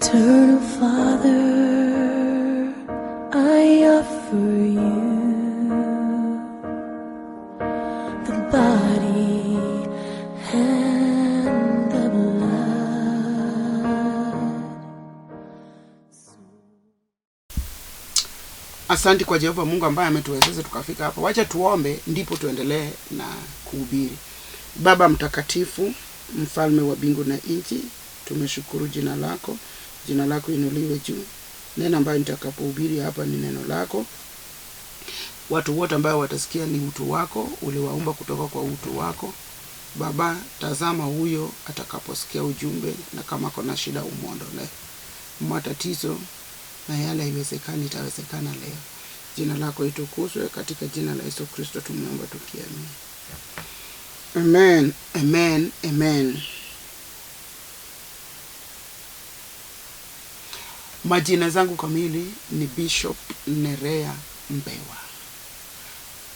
Eternal Father, I offer you the body and the blood. Asante kwa Jehova Mungu ambaye ametuwezesha tukafika hapa. Wacha tuombe ndipo tuendelee na kuhubiri. Baba mtakatifu, mfalme wa mbingu na nchi, tumeshukuru jina lako. Jina lako inuliwe juu. Neno ambayo nitakapohubiri hapa ni neno lako. Watu wote ambao watasikia ni utu wako, uliwaumba kutoka kwa utu wako. Baba, tazama huyo atakaposikia ujumbe, na kama kuna shida umwondolee matatizo na yale haiwezekani itawezekana leo. Jina lako litukuzwe, katika jina la Yesu Kristo tumeomba tukiamini. Amen, amen, amen. Majina zangu kamili ni Bishop Nerea Mbewa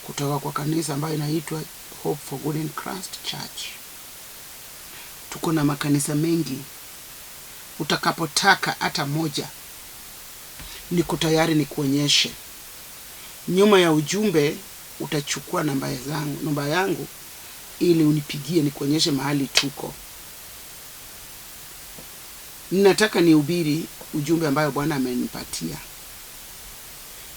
kutoka kwa kanisa ambayo inaitwa Hope for Good in Christ Church. Tuko na makanisa mengi, utakapotaka hata moja niko tayari nikuonyeshe. Nyuma ya ujumbe utachukua namba yangu ili unipigie nikuonyeshe mahali tuko. Nataka nihubiri ujumbe ambayo Bwana amenipatia.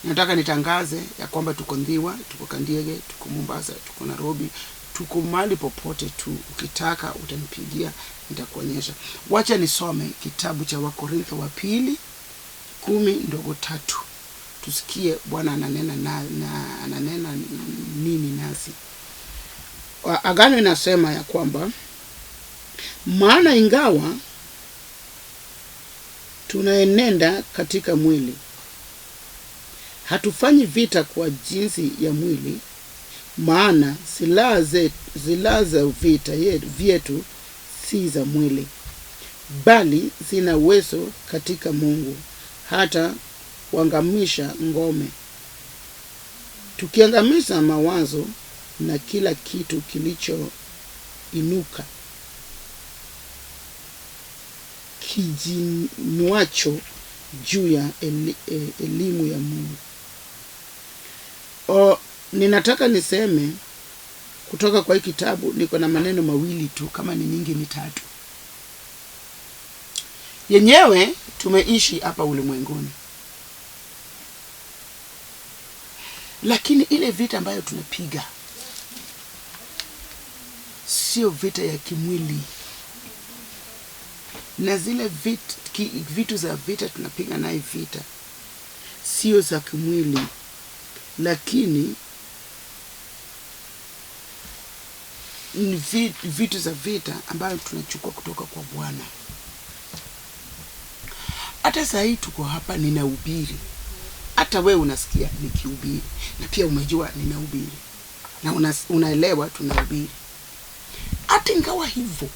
Nataka nitangaze ya kwamba tuko Ndhiwa, tuko Kandiege, tuko Mombasa, tuko Nairobi, tuko mahali popote tu. Ukitaka utanipigia, nitakuonyesha. Wacha nisome kitabu cha Wakorintho wa pili 10:3. Tusikie Bwana ananena na ananena nini nasi. Agano inasema ya kwamba maana ingawa tunaenenda katika mwili, hatufanyi vita kwa jinsi ya mwili, maana silaha za vita vyetu si za mwili, bali zina uwezo katika Mungu hata kuangamisha ngome, tukiangamiza mawazo na kila kitu kilichoinuka kijinuacho juu ya elimu ya Mungu. Ninataka niseme kutoka kwa hii kitabu, niko na maneno mawili tu, kama ni nyingi ni tatu. Yenyewe tumeishi hapa ulimwenguni, lakini ile vita ambayo tunapiga sio vita ya kimwili, na zile vitu za vita tunapiga naye vita sio za kimwili, lakini ni vitu za vita ambayo tunachukua kutoka kwa Bwana. Hata saa hii tuko hapa ninahubiri, hata wewe unasikia nikihubiri, na pia umejua ninahubiri na unaelewa tunahubiri. Hata ingawa hivyo,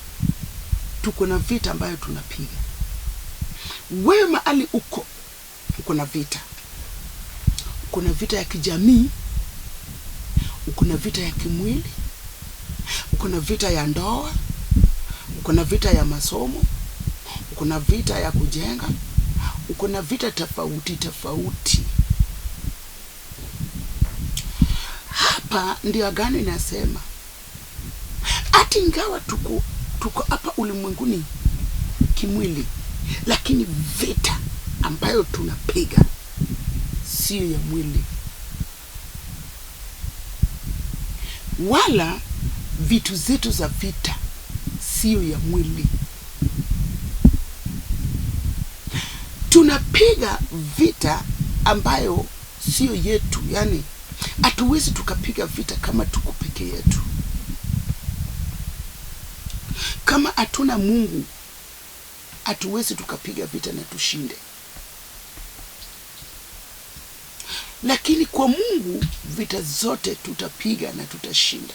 tuko na vita ambayo tunapiga. Wewe mahali uko, uko na vita. Uko na vita ya kijamii, uko na vita ya kimwili, uko na vita ya ndoa, uko na vita ya masomo, uko na vita ya kujenga, uko na vita tofauti tofauti. Hapa ndio agano inasema hata ingawa tuko hapa ulimwenguni kimwili, lakini vita ambayo tunapiga sio ya mwili, wala vitu zetu za vita sio ya mwili. Tunapiga vita ambayo sio yetu, yani hatuwezi tukapiga vita kama tuko peke yetu. Kama hatuna Mungu, hatuwezi tukapiga vita na tushinde. Lakini kwa Mungu vita zote tutapiga na tutashinda.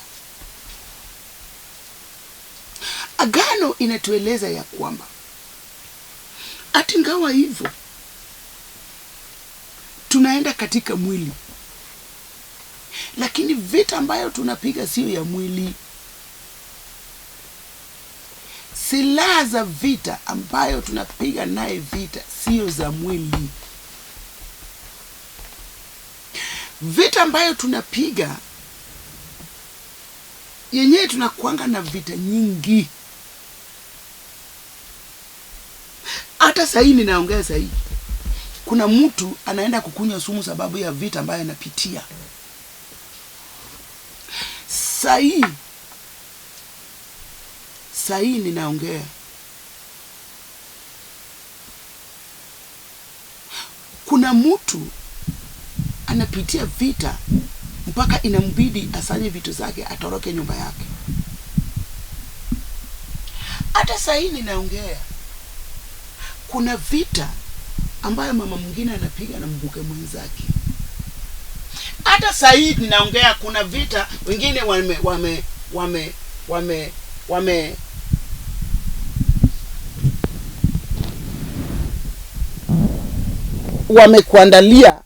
Agano inatueleza ya kwamba hata ingawa hivyo tunaenda katika mwili, lakini vita ambayo tunapiga sio ya mwili. Silaha za vita ambayo tunapiga naye vita sio za mwili. Vita ambayo tunapiga yenyewe, tunakuanga na vita nyingi. Hata sahii ninaongea sahii, kuna mtu anaenda kukunywa sumu sababu ya vita ambayo anapitia sahii. Sahii ninaongea, kuna mtu anapitia vita mpaka inambidi asanye vitu zake atoroke nyumba yake. Hata sahii ninaongea, kuna vita ambayo mama mwingine anapiga na mke mwenzake. Hata sahii ninaongea, kuna vita wengine wame wame wame wame wame wamekuandalia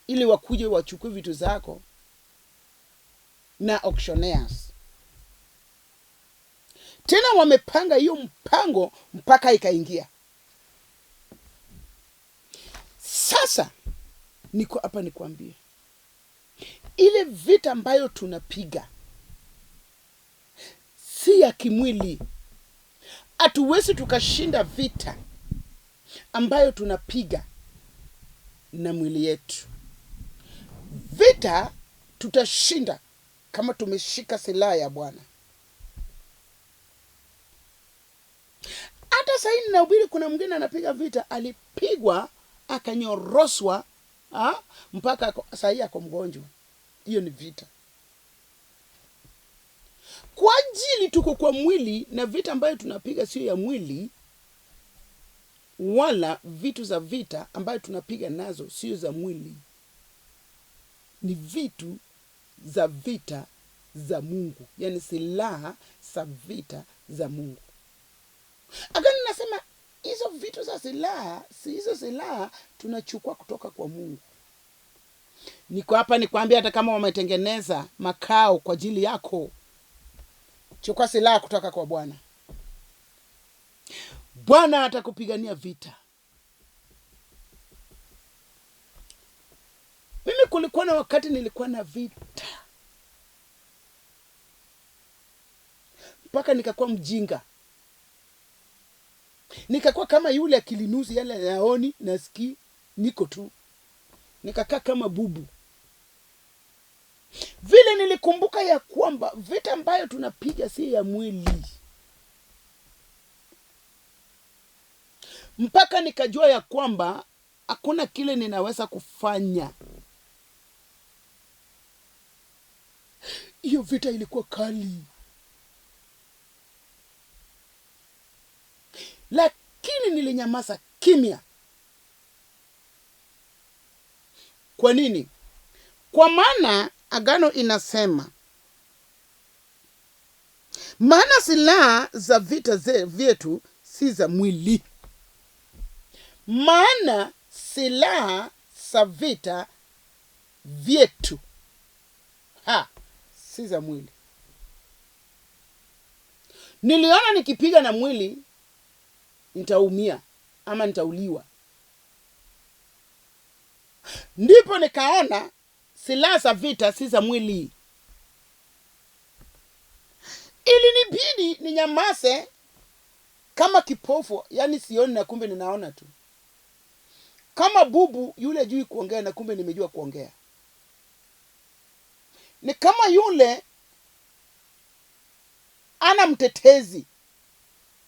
ili wakuje wachukue vitu zako na auctioneers. Tena wamepanga hiyo mpango mpaka ikaingia. Sasa niko hapa nikwambie, ile vita ambayo tunapiga si ya kimwili. Hatuwezi tukashinda vita ambayo tunapiga na mwili yetu. Vita tutashinda kama tumeshika silaha ya Bwana. Hata sahii ninahubiri, kuna mwingine anapiga vita, alipigwa akanyoroswa mpaka sahii ako mgonjwa. Hiyo ni vita. Kwa ajili tuko kwa mwili, na vita ambayo tunapiga sio ya mwili, wala vitu za vita ambayo tunapiga nazo sio za mwili, ni vitu za vita za Mungu, yani silaha za vita za Mungu. Agano nasema hizo vitu za silaha, si hizo silaha tunachukua kutoka kwa Mungu. Niko hapa nikwambia, hata kama wametengeneza makao kwa ajili yako, chukua silaha kutoka kwa Bwana. Bwana atakupigania vita. Mimi kulikuwa na wakati nilikuwa na vita mpaka nikakuwa mjinga, nikakuwa kama yule akilinuzi yale yaoni nasikii, niko tu, nikakaa kama bubu vile. Nilikumbuka ya kwamba vita ambayo tunapiga si ya mwili, mpaka nikajua ya kwamba hakuna kile ninaweza kufanya. Hiyo vita ilikuwa kali, lakini nilinyamaza kimya. Kwa nini? Kwa maana agano inasema, maana silaha za vita vyetu si za mwili, maana silaha za vita vyetu si za mwili. Niliona nikipiga na mwili nitaumia ama nitauliwa, ndipo nikaona silaha za vita si za mwili. Ilinibidi ninyamaze kama kipofu, yani sioni na kumbe ninaona tu, kama bubu yule jui kuongea na kumbe nimejua kuongea. Ni kama yule ana mtetezi,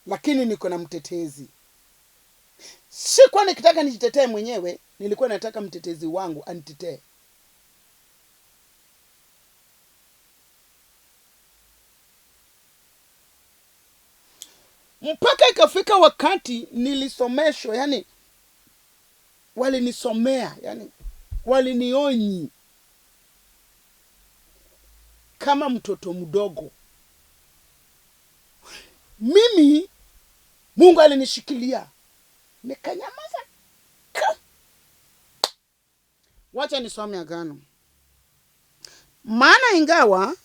lakini niko na mtetezi. Sikuwa nikitaka nijitetee mwenyewe, nilikuwa nataka mtetezi wangu anitetee. Mpaka ikafika wakati nilisomeshwa, yani walinisomea, yani walinionyi kama mtoto mdogo. Mimi Mungu alinishikilia nikanyamaza. Wacha nisome agano. Maana ingawa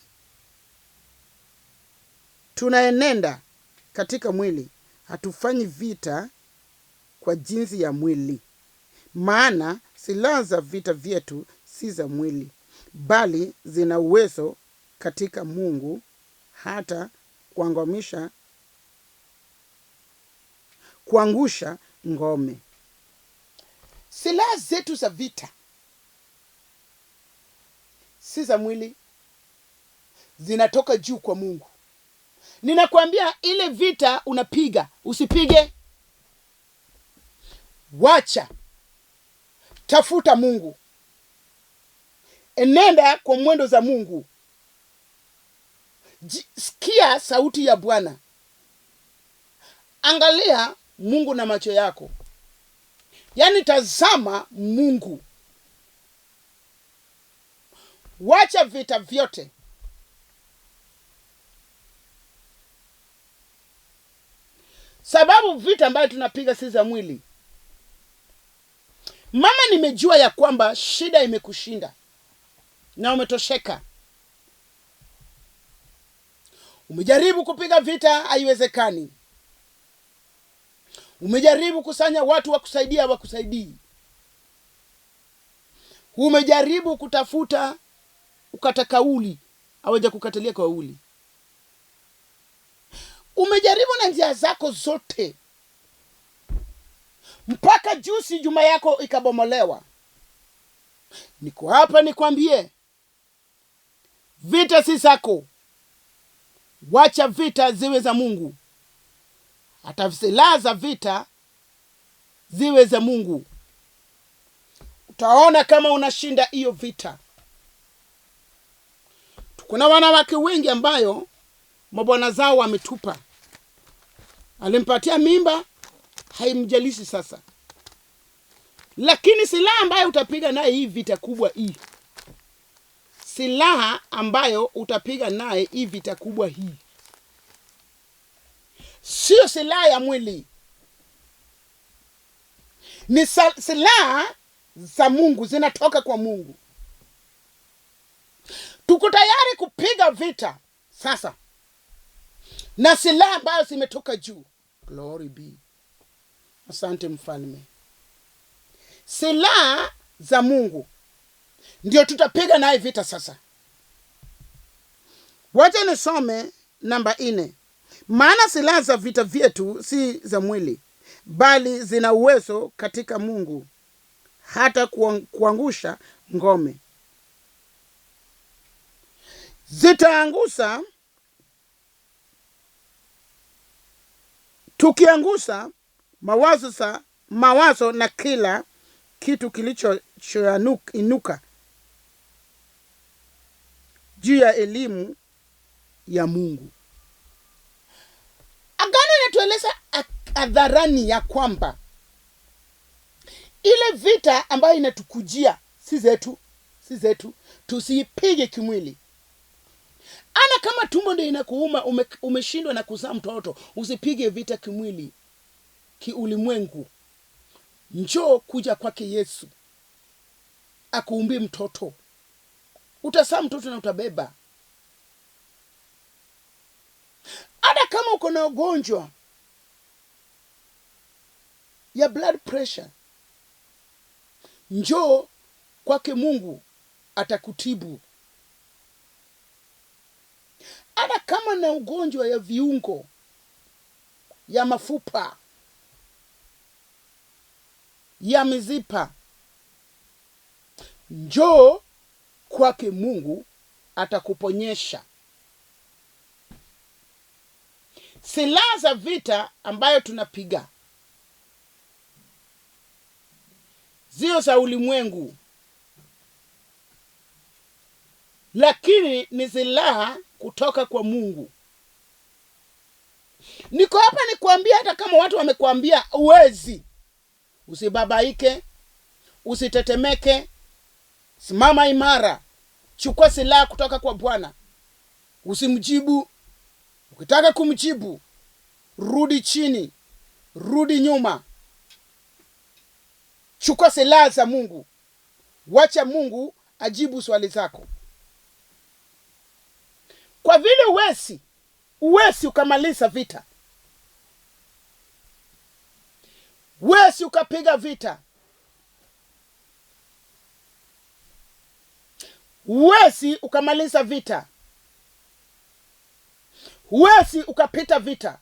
tunaenenda katika mwili, hatufanyi vita kwa jinsi ya mwili. Maana silaha za vita vyetu si za mwili, bali zina uwezo katika Mungu hata kuangusha ngome. Silaha zetu za vita si za mwili, zinatoka juu kwa Mungu. Ninakwambia ile vita unapiga, usipige. Wacha, tafuta Mungu, enenda kwa mwendo za Mungu, sikia sauti ya Bwana, angalia Mungu na macho yako, yaani tazama Mungu. Wacha vita vyote. Sababu vita ambayo tunapiga si za mwili. Mama, nimejua ya kwamba shida imekushinda na umetosheka. Umejaribu kupiga vita, haiwezekani. Umejaribu kusanya watu wa kusaidia, hawakusaidii. Umejaribu kutafuta ukata kauli, hawajakukatalia kauli. Umejaribu na njia zako zote mpaka juzi juma yako ikabomolewa. Niko hapa nikwambie, vita si zako. Wacha vita ziwe za Mungu. Hata silaha za vita ziwe za Mungu. Utaona kama unashinda hiyo vita. Kuna wanawake wengi ambayo mabwana zao wametupa. Alimpatia mimba, haimjalishi sasa. Lakini silaha ambayo utapiga naye hii vita kubwa hii, silaha ambayo utapiga naye hii vita kubwa hii, sio silaha ya mwili, ni silaha za Mungu, zinatoka kwa Mungu. Tuko tayari kupiga vita sasa na silaha ambayo zimetoka juu. Glory be. Asante mfalme. Silaha za Mungu ndio tutapiga naye vita sasa. Wacha nisome namba 4. Maana silaha za vita vyetu si za mwili, bali zina uwezo katika Mungu hata kuangusha ngome. Zitaangusha, tukiangusha mawazo na kila kitu kilichoinuka juu ya elimu ya Mungu. Agano inatueleza hadharani ya kwamba ile vita ambayo inatukujia si zetu, tusiipige kimwili. Ana kama tumbo ndio inakuuma, umeshindwa na kuzaa mtoto, usipige vita kimwili, kiulimwengu. Njoo kuja kwake Yesu akuumbie mtoto. Utazaa mtoto na utabeba. Hata kama uko na ugonjwa ya blood pressure, njoo kwake Mungu atakutibu. Hata kama na ugonjwa ya viungo, ya mafupa, ya mizipa, njoo kwake Mungu atakuponyesha. Silaha za vita ambayo tunapiga sio za ulimwengu, lakini ni silaha kutoka kwa Mungu. Niko hapa nikuambia, hata kama watu wamekuambia uwezi, usibabaike, usitetemeke, simama imara, chukua silaha kutoka kwa Bwana. Usimjibu. Ukitaka kumjibu, rudi chini, rudi nyuma. Chukua silaha za Mungu. Wacha Mungu ajibu swali zako. Kwa vile uwezi ukamaliza vita, Huwezi ukapiga vita, huwezi ukamaliza vita, huwezi ukapita vita,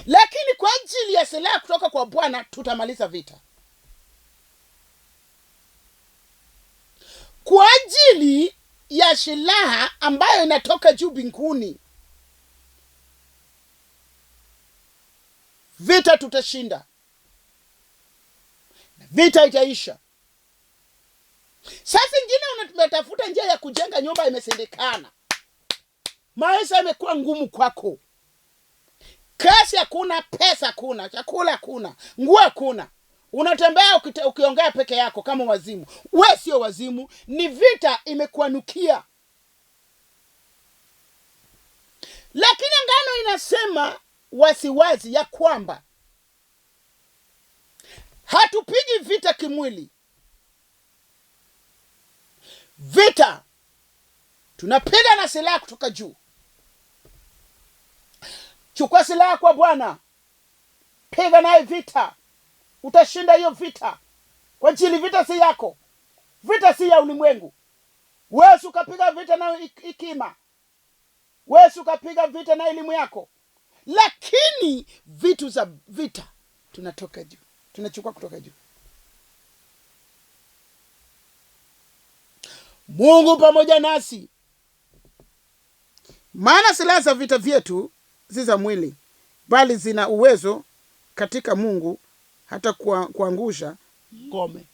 lakini kwa ajili ya silaha kutoka kwa Bwana tutamaliza vita. Kwa ajili ya silaha ambayo inatoka juu mbinguni, vita tutashinda, vita itaisha. Sasa ingine unatafuta njia ya kujenga nyumba, imesindikana, maisha imekuwa ngumu kwako, kazi hakuna, pesa hakuna, chakula hakuna, nguo hakuna, unatembea ukiongea peke yako kama wazimu. We sio wazimu, ni vita imekuanukia. Lakini ngano inasema wasiwazi ya kwamba hatupigi vita kimwili, vita tunapiga na silaha kutoka juu. Chukua silaha kwa Bwana, piga naye vita, utashinda hiyo vita, kwa ajili vita si yako, vita si ya ulimwengu. Wewe ukapiga vita na hekima, wewe ukapiga vita na elimu yako, lakini vitu za vita tunatoka juu, tunachukua kutoka juu. Mungu pamoja nasi, maana silaha za vita vyetu si za mwili, bali zina uwezo katika Mungu hata kuangusha ngome.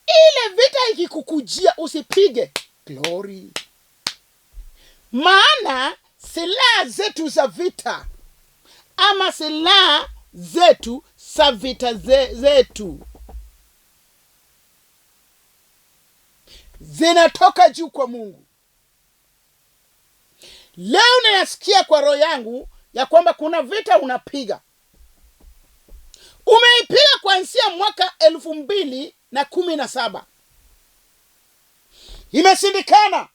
Ile vita ikikukujia usipige glory, maana silaha zetu za vita ama silaha zetu za vita zetu zinatoka juu kwa Mungu. Leo ninasikia kwa roho yangu ya kwamba kuna vita unapiga, umeipiga kuanzia mwaka 2017, imeshindikana.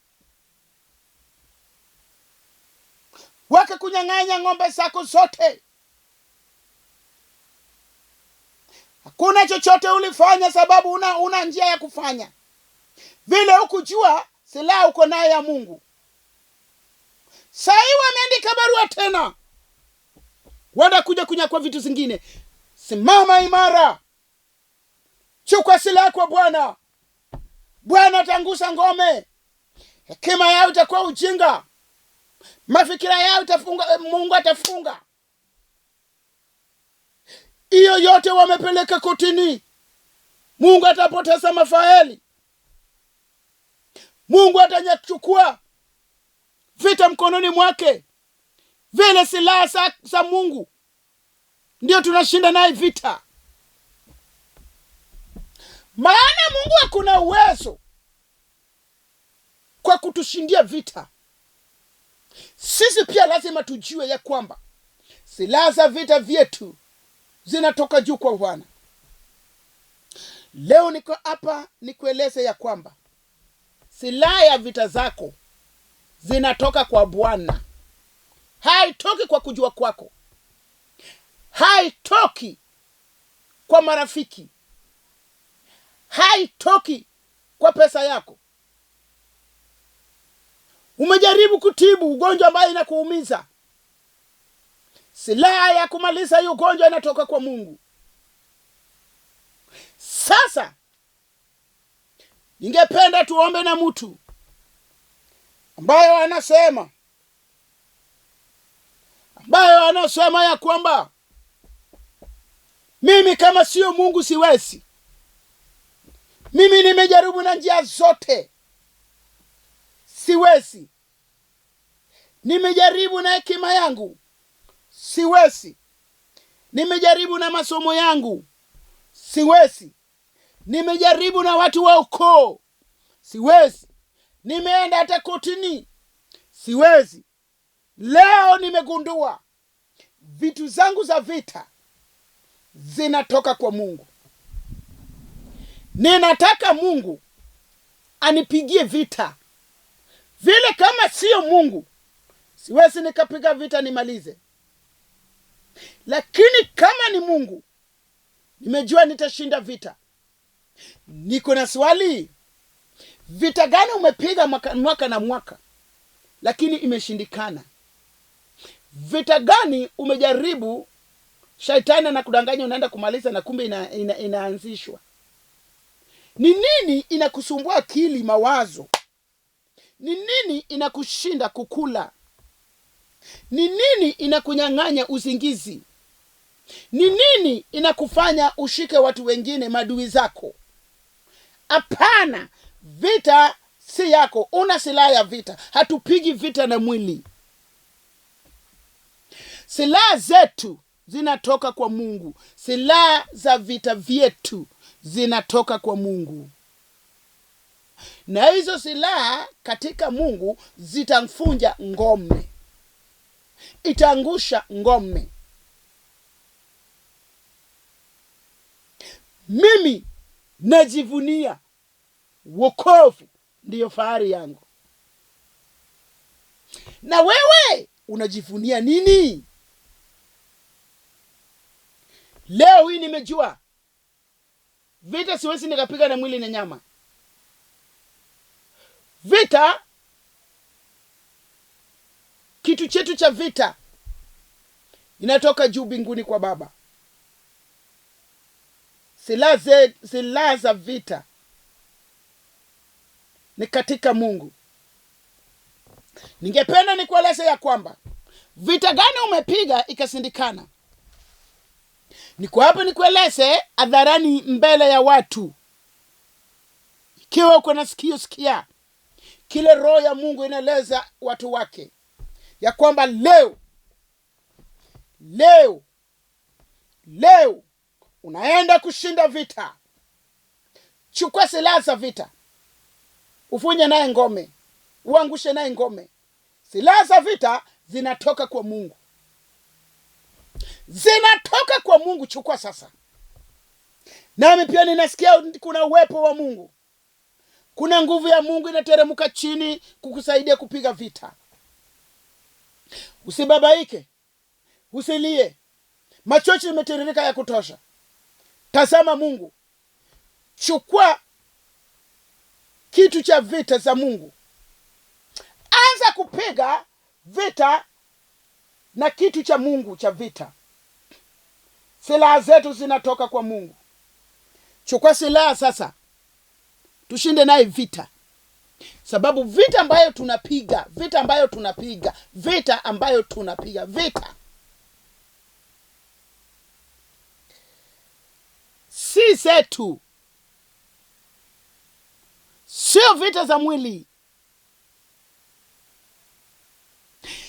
Wakakunyang'anya ng'ombe zako zote, hakuna chochote ulifanya, sababu una njia ya kufanya vile, hukujua silaha uko nayo ya Mungu. Sahii wameandika barua tena, wanakuja kunyakua vitu zingine. Simama imara, chukua silaha kwa Bwana. Bwana ataangusha ngome, hekima yao itakuwa ujinga, mafikira yao itafunga, Mungu atafunga. Hiyo yote wamepeleka kotini, Mungu atapoteza mafaeli, Mungu atanyachukua vita mkononi mwake. Vile silaha za Mungu ndio tunashinda naye vita, maana Mungu hakuna uwezo kwa kutushindia vita. Sisi pia lazima tujue ya kwamba silaha za vita vyetu zinatoka juu kwa Bwana. Leo niko hapa nikueleze ya kwamba silaha ya vita zako zinatoka kwa Bwana, haitoki kwa kujua kwako, haitoki kwa marafiki, haitoki kwa pesa yako. Umejaribu kutibu ugonjwa ambayo inakuumiza, silaha ya kumaliza hiyo ugonjwa inatoka kwa Mungu. Sasa ningependa tuombe na mtu ambayo anasema ya kwamba mimi kama sio Mungu siwezi, mimi nimejaribu na njia zote siwezi, nimejaribu na hekima yangu siwezi, nimejaribu na masomo yangu siwezi, nimejaribu na watu wa ukoo siwezi, nimeenda hata kotini siwezi. Leo nimegundua vitu zangu za vita zinatoka kwa Mungu. Ninataka Mungu anipigie vita. Vile kama sio Mungu siwezi nikapiga vita nimalize. Lakini kama ni Mungu, nimejua nitashinda vita. Niko na swali, vita gani umepiga mwaka, mwaka na mwaka lakini imeshindikana? Vita gani umejaribu, shaitani anakudanganya unaenda kumaliza na kumbe inaanzishwa? Ni nini inakusumbua akili, mawazo? Ni nini inakushinda kukula? Ni nini inakunyang'anya usingizi? Ni nini inakufanya ushike watu wengine, madui zako? Hapana, vita si yako. Una silaha ya vita. Hatupigi vita na mwili. Silaha zetu zinatoka kwa Mungu. Silaha za vita vyetu zinatoka kwa Mungu, na hizo silaha katika Mungu zitamfunja ngome, itaangusha ngome. Mimi najivunia wokovu, ndiyo fahari yangu. Na wewe unajivunia nini? Leo hii nimejua vita siwezi nikapiga na mwili na nyama. Vita, kitu chetu cha vita inatoka juu mbinguni kwa Baba. Silaha za vita ni katika Mungu. Ningependa nikueleze ya kwamba vita gani umepiga ikashindikana. Niko hapa nikueleze hadharani mbele ya watu. Ikiwa uko na sikio, sikia kile Roho ya Mungu inaeleza watu wake, ya kwamba leo, leo, leo unaenda kushinda vita. Chukua silaha za vita, ufunye naye ngome, uangushe naye ngome. Silaha za vita zinatoka kwa Mungu, zinatoka kwa Mungu. Chukua sasa. Nami pia ninasikia kuna uwepo wa Mungu, kuna nguvu ya Mungu inateremka chini kukusaidia kupiga vita. Usibabaike, usilie, machozi imetiririka ya kutosha. Tazama Mungu, chukua kitu cha vita za Mungu, anza kupiga vita na kitu cha Mungu cha vita. Silaha zetu zinatoka kwa Mungu. Chukua silaha sasa, tushinde naye vita, sababu vita ambayo tunapiga, vita ambayo tunapiga, vita ambayo tunapiga, vita si zetu, sio vita za mwili.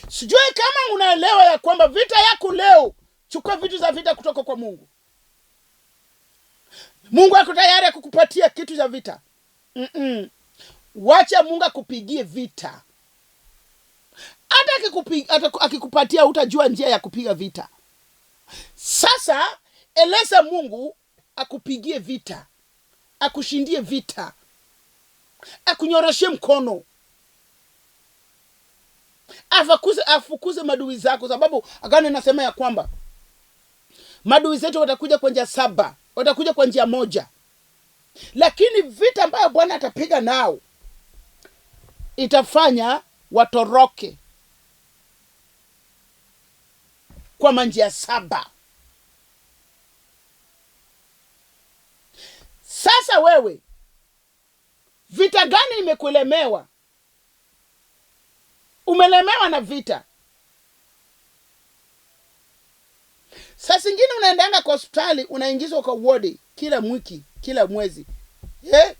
Sijui kama unaelewa ya kwamba vita yako leo, chukua vitu za vita kutoka kwa Mungu. Mungu ako tayari kukupatia kitu cha vita. Wacha Mungu akupigie vita. Hata akikupatia utajua njia ya kupiga vita. Sasa eleza Mungu akupigie vita, akushindie vita, akunyoroshie mkono, afukuze madui zako, sababu agano inasema ya kwamba madui zetu watakuja kwa njia saba, watakuja kwa njia moja, lakini vita ambayo Bwana atapiga nao itafanya watoroke kwa manjia saba. Sasa wewe, vita gani imekulemewa? Umelemewa na vita. Saa zingine unaendanga kwa hospitali, unaingizwa kwa wodi kila wiki, kila mwezi,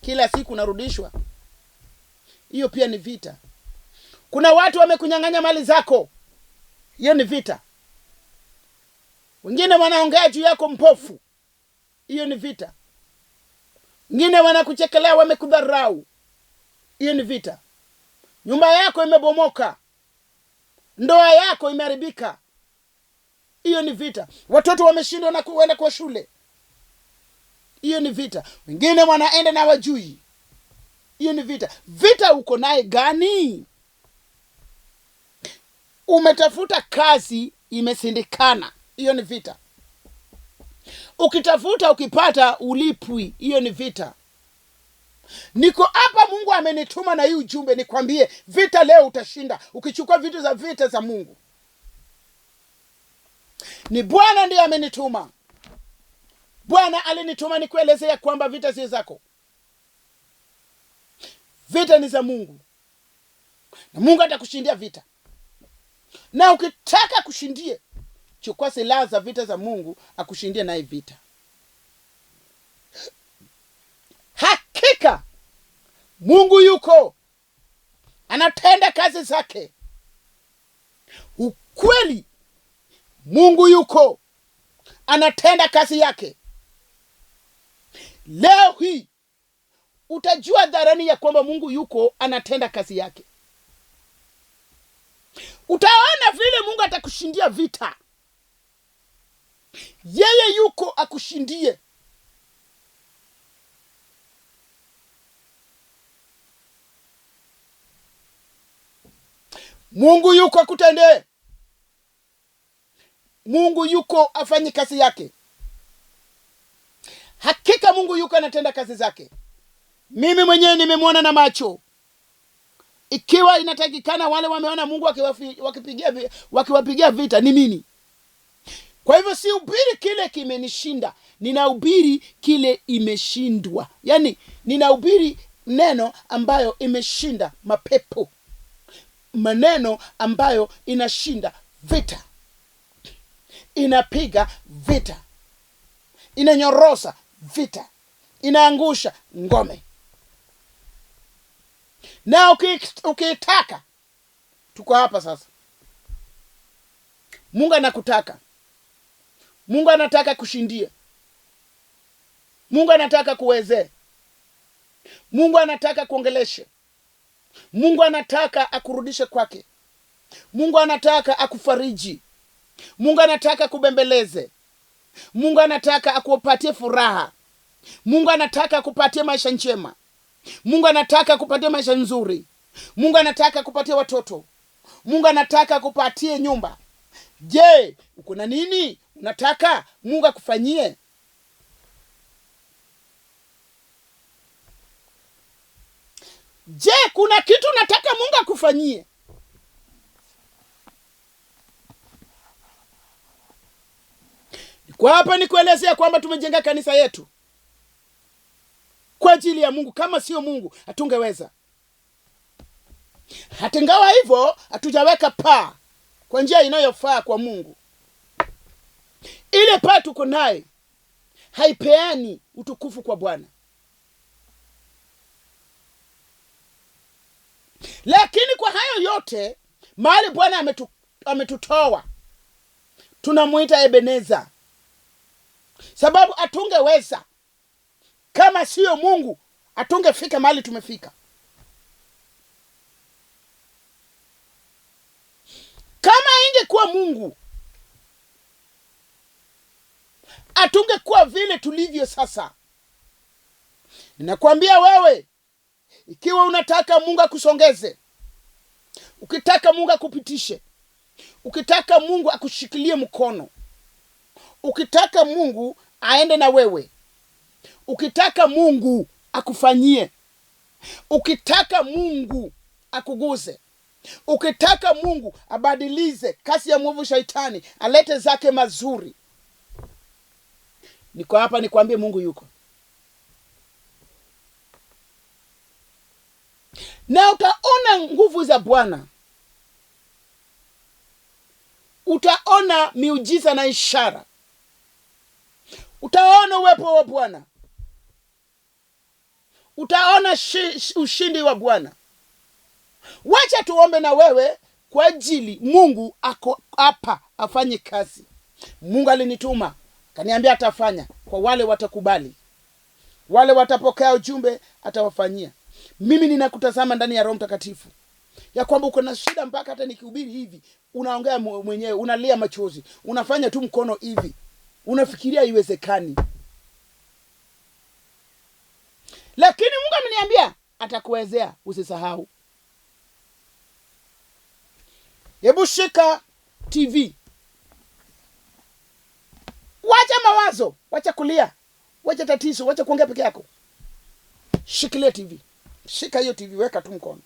kila siku unarudishwa. Hiyo pia ni vita. Kuna watu wamekunyang'anya mali zako, hiyo ni vita. Wengine wanaongea juu yako mpofu, hiyo ni vita. Wengine wanakuchekelea, wamekudharau, hiyo ni vita. Nyumba yako imebomoka, ndoa yako imeharibika, hiyo ni vita. Watoto wameshindwa na kuenda kwa shule, hiyo ni vita. Wengine wanaenda na wajui, hiyo ni vita. Vita uko naye gani? Umetafuta kazi imesindikana. Hiyo ni vita. Ukitafuta ukipata ulipwi, hiyo ni vita. Niko hapa, Mungu amenituma na hii ujumbe nikwambie, vita leo utashinda ukichukua vitu za vita za Mungu. Ni Bwana ndiye amenituma. Bwana alinituma nikuelezea kwamba vita si zako, vita ni za Mungu, na Mungu atakushindia vita. Na ukitaka kushindie, chukua silaha za vita za Mungu akushindie naye vita. Hakika Mungu yuko anatenda kazi zake. Ukweli, Mungu yuko anatenda kazi yake. Leo hii utajua dharani ya kwamba Mungu yuko anatenda kazi yake. Utaona vile Mungu atakushindia vita. Yeye yuko akushindie. Mungu yuko akutendee. Mungu yuko afanye kazi yake. Hakika Mungu yuko anatenda kazi zake. Mimi mwenyewe nimemwona na macho. Ikiwa inatakikana wale wameona Mungu wakiwapigia vita ni mimi. Kwa hivyo sihubiri kile kimenishinda, ninahubiri kile imeshindwa. Yaani ninahubiri neno ambayo imeshinda mapepo, maneno ambayo inashinda vita, inapiga vita, inanyorosa vita, inaangusha ngome. Na ukiitaka, tuko hapa sasa. Mungu anakutaka. Mungu anataka kushindia. Mungu anataka kuwezee. Mungu anataka kuongeleshe. Mungu anataka akurudishe kwake. Mungu anataka akufariji. Mungu anataka kubembeleze. Mungu anataka akupatie furaha. Mungu anataka akupatie maisha njema. Mungu anataka akupatie maisha nzuri. Mungu anataka akupatie watoto. Mungu anataka akupatie nyumba. Je, uko na nini unataka Mungu akufanyie? Je, kuna kitu unataka Mungu akufanyie? Kwa hapa nikuelezea kwamba tumejenga kanisa yetu kwa ajili ya Mungu. Kama sio Mungu hatungeweza. Hata ingawa hivyo hatujaweka paa kwa njia inayofaa kwa Mungu. Ile paa tuko naye haipeani utukufu kwa Bwana. Lakini kwa hayo yote, mahali Bwana ametutoa, tunamuita Ebeneza. Sababu hatungeweza kama sio Mungu, hatungefika mahali tumefika. Kama ingekuwa Mungu, hatungekuwa vile tulivyo sasa. Ninakwambia wewe, ikiwa unataka Mungu akusongeze, ukitaka Mungu akupitishe, ukitaka Mungu akushikilie mkono, ukitaka Mungu aende na wewe, ukitaka Mungu akufanyie, ukitaka Mungu akuguze, ukitaka Mungu abadilize kasi ya mwovu shaitani, alete zake mazuri, niko hapa nikwambie Mungu yuko. Na utaona nguvu za Bwana. Utaona miujiza na ishara. Utaona uwepo wa Bwana. Utaona ushindi wa Bwana. Wacha tuombe na wewe kwa ajili Mungu ako hapa afanye kazi. Mungu alinituma, akaniambia atafanya kwa wale watakubali. Wale watapokea ujumbe atawafanyia. Mimi ninakutazama ndani ya Roho Mtakatifu ya kwamba uko na shida mpaka hata nikihubiri hivi unaongea mwenyewe, unalia machozi, unafanya tu mkono hivi, unafikiria haiwezekani. Lakini Mungu ameniambia atakuwezea, usisahau. Hebu shika TV. mawazo, wacha kulia, wacha tatizo, wacha kuongea peke yako. Shikilia TV, shika hiyo TV, weka tu mkono.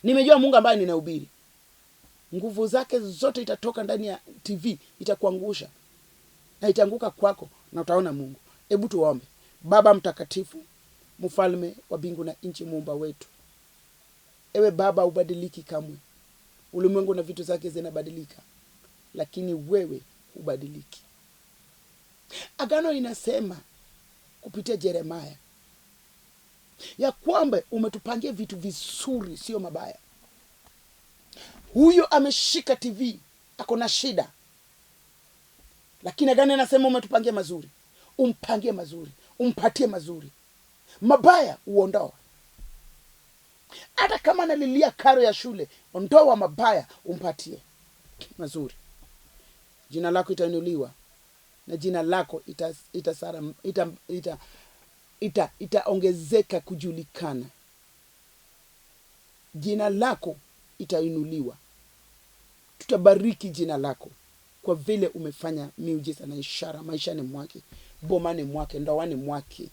Nimejua Mungu ambaye ninahubiri, nguvu zake zote itatoka ndani ya TV, itakuangusha na itaanguka kwako na utaona Mungu. Hebu tuombe. Baba mtakatifu, mfalme wa mbingu na nchi, muumba wetu, ewe Baba ubadiliki kamwe. Ulimwengu na vitu zake zinabadilika, lakini wewe hubadiliki. Agano inasema kupitia Jeremaya ya kwamba umetupangia vitu vizuri, sio mabaya. Huyo ameshika TV ako na shida, lakini agano inasema umetupangia mazuri. Umpangie mazuri, umpatie mazuri, mabaya uondoa. Hata kama analilia karo ya shule, ondoa mabaya, umpatie mazuri. Jina lako itainuliwa na jina lako itaongezeka kujulikana. Jina lako itainuliwa. Tutabariki jina lako kwa vile umefanya miujiza na ishara maishani mwake, bomani mwake, ndoani mwake,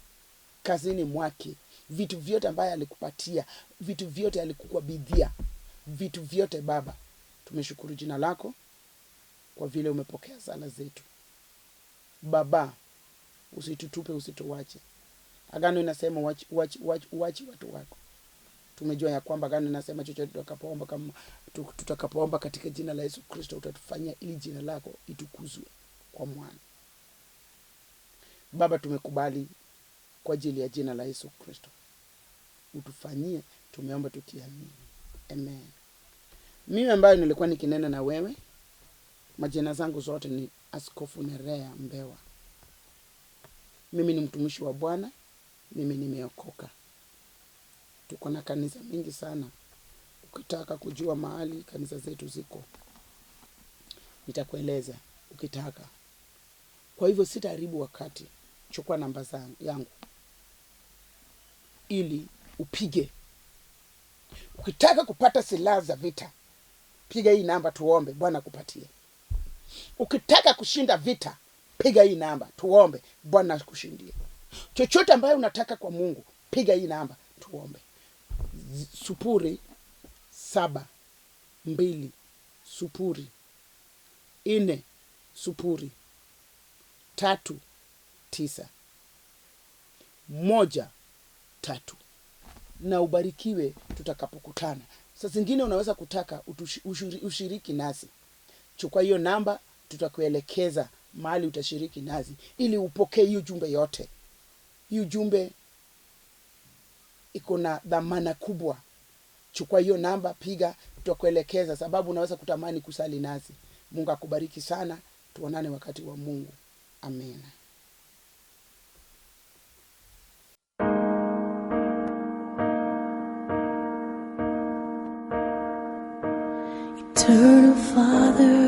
kazini mwake, vitu vyote ambaye alikupatia, vitu vyote alikukabidhia, vitu vyote Baba. Tumeshukuru jina lako kwa vile umepokea sala zetu. Baba, usitutupe, usituache. Agano inasema uachi watu wako. Tumejua ya kwamba agano inasema chochote tutakapoomba, kama tutakapoomba katika jina la Yesu Kristo, utatufanyia ili jina lako itukuzwe kwa mwana. Baba, tumekubali kwa ajili ya jina la Yesu Kristo, utufanyie. Tumeomba tukiamini, amen. Mimi ambayo nilikuwa nikinena na wewe, majina zangu zote ni Askofu Nerea Mbewa. Mimi ni mtumishi wa Bwana, mimi nimeokoka. Tuko na kanisa mingi sana. Ukitaka kujua mahali kanisa zetu ziko, nitakueleza ukitaka. Kwa hivyo sitaharibu wakati. Chukua namba yangu ili upige. Ukitaka kupata silaha za vita, piga hii namba tuombe, Bwana akupatie. Ukitaka kushinda vita, piga hii namba tuombe, Bwana akushindie. Chochote ambayo unataka kwa Mungu, piga hii namba tuombe. 0 7 2 0 4 0 3 9 1 3. Na ubarikiwe tutakapokutana. Saa zingine unaweza kutaka ushiriki nasi. Chukua hiyo namba, tutakuelekeza mahali utashiriki nasi ili upokee hiyo jumbe yote. Hiyo jumbe iko na dhamana kubwa. Chukua hiyo namba, piga, tutakuelekeza, sababu unaweza kutamani kusali nasi. Mungu akubariki sana. Tuonane wakati wa Mungu. Amina. Eternal Father,